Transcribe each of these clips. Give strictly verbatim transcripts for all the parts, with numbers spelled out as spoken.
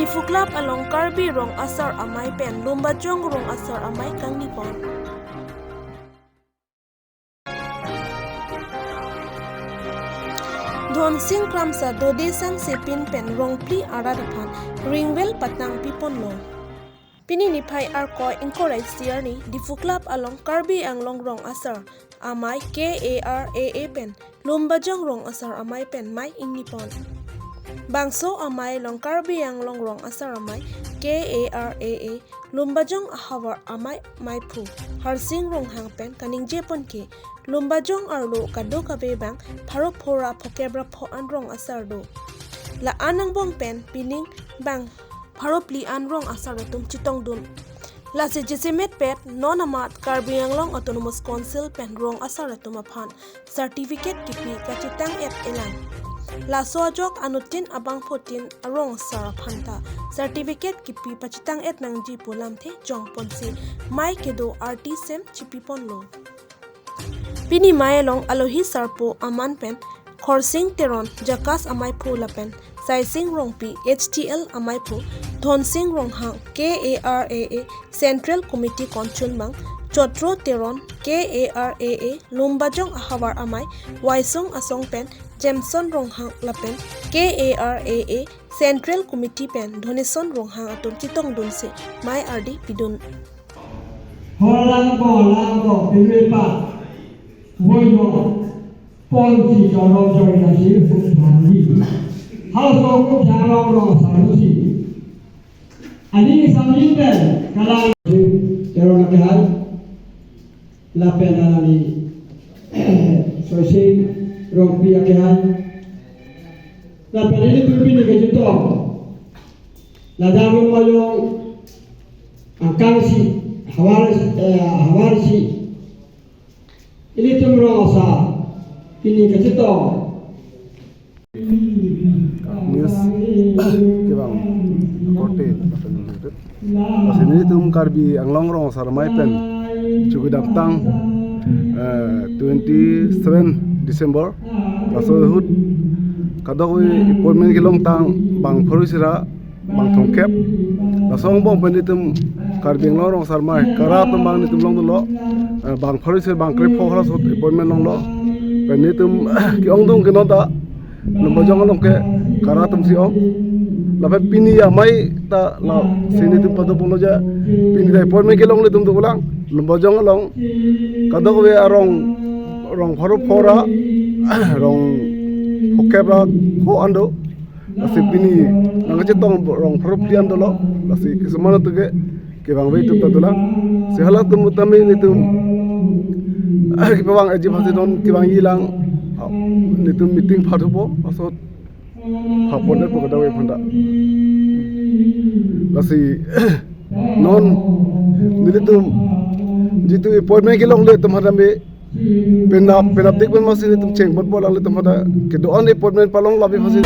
Diphu Club along Karbi Rong Asar Amei pen Lumbajong Rong Asar Amei kangni pon. Dhonsing Kramsa dode sang sepin pen rongphli arat aphan ringwel patang piponlo. Pini niphai Arkoi ingkoi ra isi arni Diphu Club along Karbi Anglong Rong Asar Amei K A R A A pen Lumbajong Rong Asar Amei pen mei ingni pon. Bangso amei along Karbi Anglong Rong Asar Amei K A R A A Lumbajong ahavar amei meiphu Harsing Ronghang pen kaningje pon ke Lumbajong arlo kadokave bang pharo phora phokep ra pho an rong asar do. La-an angbong pen pining bang pharo phli an rong asar atum chetongdun. Lasi jasemet pet non amat Karbi Anglong Autonomous Council pen rong asar atum aphan certificate kipi kachetang-et elang. Laso ajok anuttin abangphutin arong asar aphan ta certificate kipi pachetang-et nangji pu lamthe jong ponsi mei kedo arti sem chepi ponlo. Pini mei along alohi sarpo aman pen Khorsing Teron Jakas ameiphu lapen Saising Rongpi H T L ameiphu, Dhonsing Ronghang K A R A A Central Committee konchunbang, Chotro Teron K A R A A Lumbajong ahavar amei, Waisong Asong pen Jameson Ronghang lapen K A R A A Central Committee pen Dhoneson Ronghang atum chetongdunsi mei ardi pidun. Holang ko, lang ko, pinwe pa. Woi mo. Ponsi jorong jorong si huk bhangji. Hauso ko jarong rong sarusi. Ani samjin pen kalang. Jorong akehai. Lapen ani Soising Rongpi akehai. Lapen ilitum pini kachetong. Ladak Lumbajong angkang si, havar, eh, havar si. Ilitum rong asar pini kachetong. News kevang korte. Lasi nelitum Karbi Anglong Rong Asar Amei pen chukidamtang, eh, twenty seven December. Laso ahut kadokave appointment kelongtang bang pharo isi ra bang thomkep. Laso angbong pen nelitum Karbi Anglong Rong Asar Amei kara atum bang nelitum longdunlo. Eh, bang pharo isi bang krepho halaso appointment longlo. Pen nelitum ke-ongdung ke non ta Lumbajong along ke kara atum si ong. Lapen pini amei ta lasi nelitum pado ponlo ja. Pini ta appointment kelong nelitum dolang. Lumbajong along kadokave arong, rong pharo phora, rong phokep ra pho an do. Lasi pini nangkachetong rong pharo phli an dolo. Lasi kisuman atum ke kevang ve atum ta dolang. Si halatum tame nelitum kepavang aji phasi non kevangji lang. Nelitum meeting phathupo, laso phapon-et po kadokave aphan ta. Lasi non nelitum jitu appointment kelongle atum aphan tame penap, penapdik pen masi nelitum cheng bot bolang nelitum aphan ta kedo-an appointment palong labi phasi.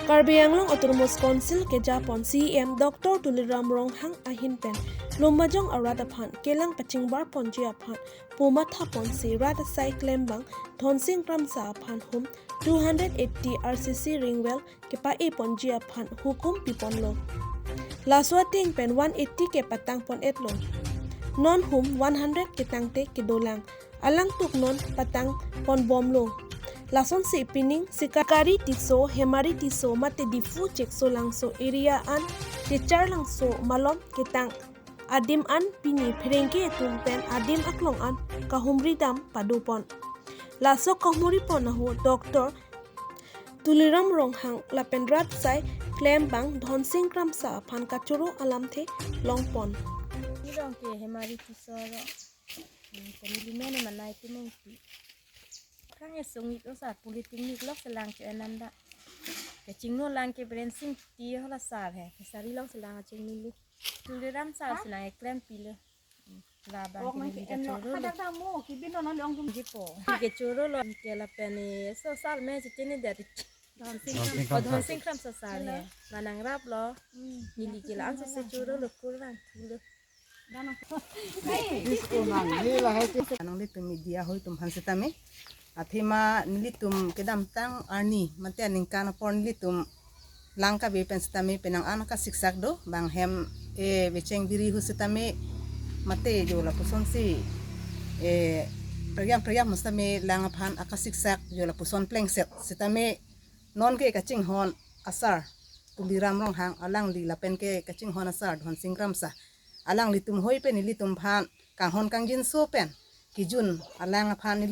Karbi Anglong Autonomous Council kejapon C E M Doctor Tuliram Ronghang ahin pen Lumbajong arat aphan kelang pachingbar ponji aphan pumatha ponsi rat asai klembang Dhonsing Kramsa aphan hum two hundred eighty R C C ring well kepa-e ponji aphan hukum piponlo. Laso ateng pen one eighty ke patang pon-etlo. Non hum one hundred ketangte kedolang. Alangtuk non patang ponbomlo. Lasonsi pining Sikari Tisso, Hemari Tisso mate Diphu Cheksolangso area an, Techarlangso malom ketang adim an pini pherangke atum pen adim aklong an kahumri dam padopon. Laso kahumri pon ahut Doctor Tuliram Ronghang lapen rat asai klembang Dhonsing Kramsa aphan kachoro alamthe longpon. Nirong ke Hemari Tisso ro. Hmm, kami lima ni manai timung ti. Kang esung ik lo sa puli ting ik lo selang ke enanda. Kechingno lang ke Brensing ti hola sar he. Kesari long selang aching nili. Tuliram sar selang eklem pilo. Hmm, labang. Ong ke nang neli ke en lo. Kachoro lo. Kadang kamu kibin lo nang leong tum. Jipo. Kachoro lo ke lapen ni so sar me chichini dari. Dhonsing Kramsa. Oh, Dhonsing Kramsa sar he. Manang rap lo. Hmm. Neli ke la-an so se choro lo kurang tulo. Anong nelitum media hoi atum aphan setame. Athema nelitum kedamtang arni mate aningkan apor nelitum lang kave pen sitame penang an akasiksak do, bang hem e vecheng biri hu sitame mate jo lapusonsi e priam priam sitame lang aphan akasiksak jo lapuson plengset sitame non ke kachinghon asar Tuliram Ronghang alangli lapen ke kachinghon asar Dhonsing Kramsa, alanglitum hoi pen nelitum aphan kanghon kangjinso pen kijun alang aphan